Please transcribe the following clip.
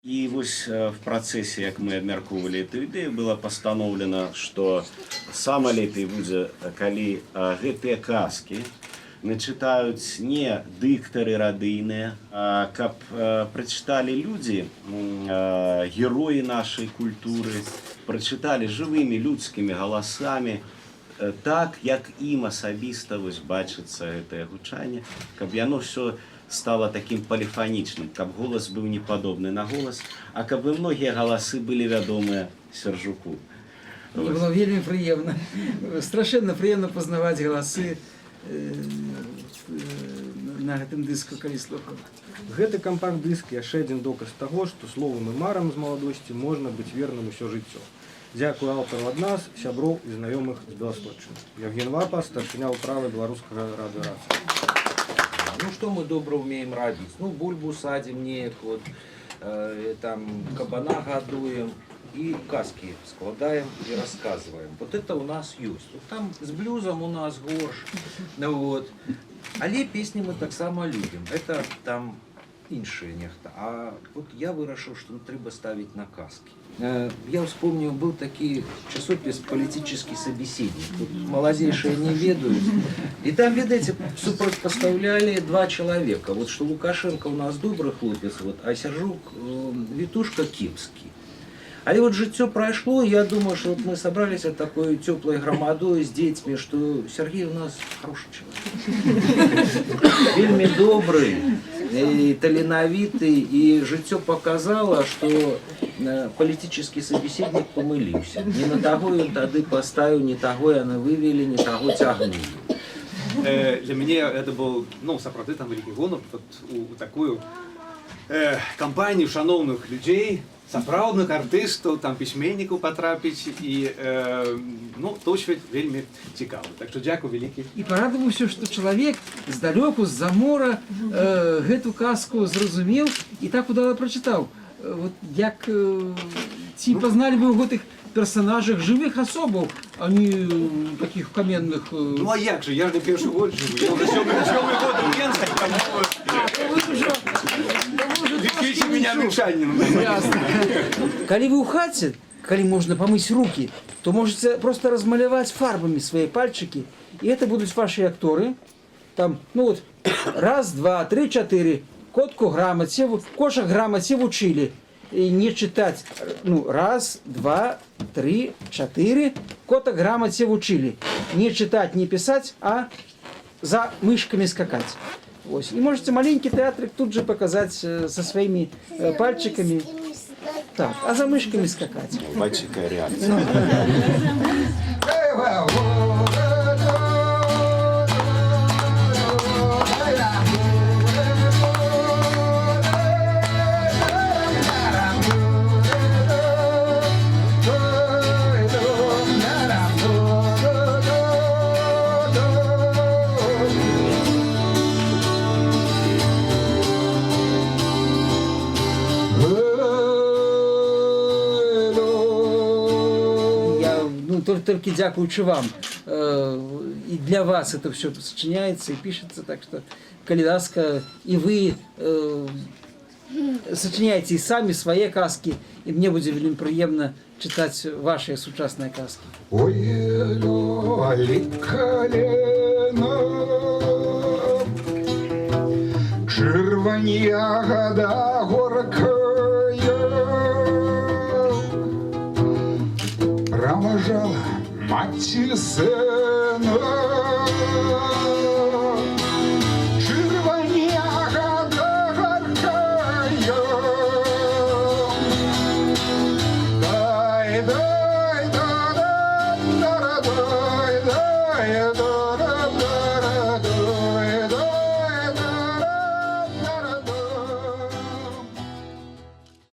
І вось в працэсе, як мы абмяркоўвалі эту ідэю, было пастаноўлена, што сама лепей будзе, калі гэтыя казкі начытаюць не дыктары радыйныя, а каб прачыталі людзі, героі нашай культуры, прачыталі жывымі людскімі галасамі, так, як ім асабіста вось бачыцца гэтае гучанне, каб яно ўсё стала такім поліфанічным, каб голас быў не падобны на голас, а каб і многія галасы былі вядомыя Сяржуку. Мне было вельмі прыемна. Страшэнна прыемна пазнаваць галасы на гэтым дыску, калі слухаў. Гэты кампакт-дыск яшчэ адзін доказ таго, што словам і марам з маладосці можна быць верным усё жыццё. Дзякую аўтару ад нас, сяброў і знаёмых з Беласточчыны. Яўген Лапа, старшыня ўправы Беларускага радыё «Рацыя». Ну, што мы добра умеем рабіць? Ну, бульбу садзім неяк, вот, там, кабана гадуем і казкі складаем і расказваем. Вот это у нас ёсць. Вот там з блюзам у нас горш. Ну, вот. Але песні мы таксама любім. Это там іншыя нехта. А вот я вырашыў, што трэба ставіць на казкі. Я вспомнил, был такі часопіс «Политический собеседник». Вот маладзейшыя не ведаюць. І там, ведаеце, супрацьпастаўлялі два чалавека. Вот что Лукашенко у нас добры хлопец, вот, а Сяржук Вітушка кепскі. Але вот жыццё прайшло, я думаю, что вот мы собрались такой теплой грамадой с детьми, что Сергей у нас хороший человек. Вельмі добры, і таленавіты, і жыццё показало, что политический собеседник памыліўся. Не на таго ён тады паставіў, не таго яны вывелі, не таго цягнулі. Для мяне это был, ну, сапраўды там вялікі гонар вот у такую кампанію шаноўных людзей, сапраўдных артыстаў, там, пісьменнікаў патрапіць і ну, досвед вельмі цікавы. Так што дзякуй вялікі. І парадаваўся, што чалавек здалёку, з-за мора гэту казку зразумеў і так удала прачытаў. Вот як ці пазналі вы ў гэтых персонажах жывых асобаў, а не таких каменных. Ну а як же, я ж не першы год жыву. Я уже сёмы год у Менску, таму Вы ўжо лічыце трошкі меня не мінчанінам. Ясна. Калі вы ў хаце, калі можна памыць руки, то можете просто размаляваць фарбамі свае пальчыкі, і это будуць ваши акторы. Там, ну вот, раз, два, три, четыре. Котку грамоте, кошек грамоте вучили. И не читать, ну, раз, два, три, четыре. Коток грамоте вучили. Не читать, не писать, а за мышками скакать. Вось. И можете маленький театрик тут же показать со своими пальчиками. Так, а за мышками скакать. Бачыце, якая рэакцыя. Я, ну, только дзякуючы вам. И для вас это все сочиняется и пишется, так что, калі ласка, и вы сочиняйте и сами свои казкі, и мне будзе вельмі прыемна чытаць ваши сучасныя казкі. Ой, лёлі калена, чырвань ягада горкая, праважала маці сына.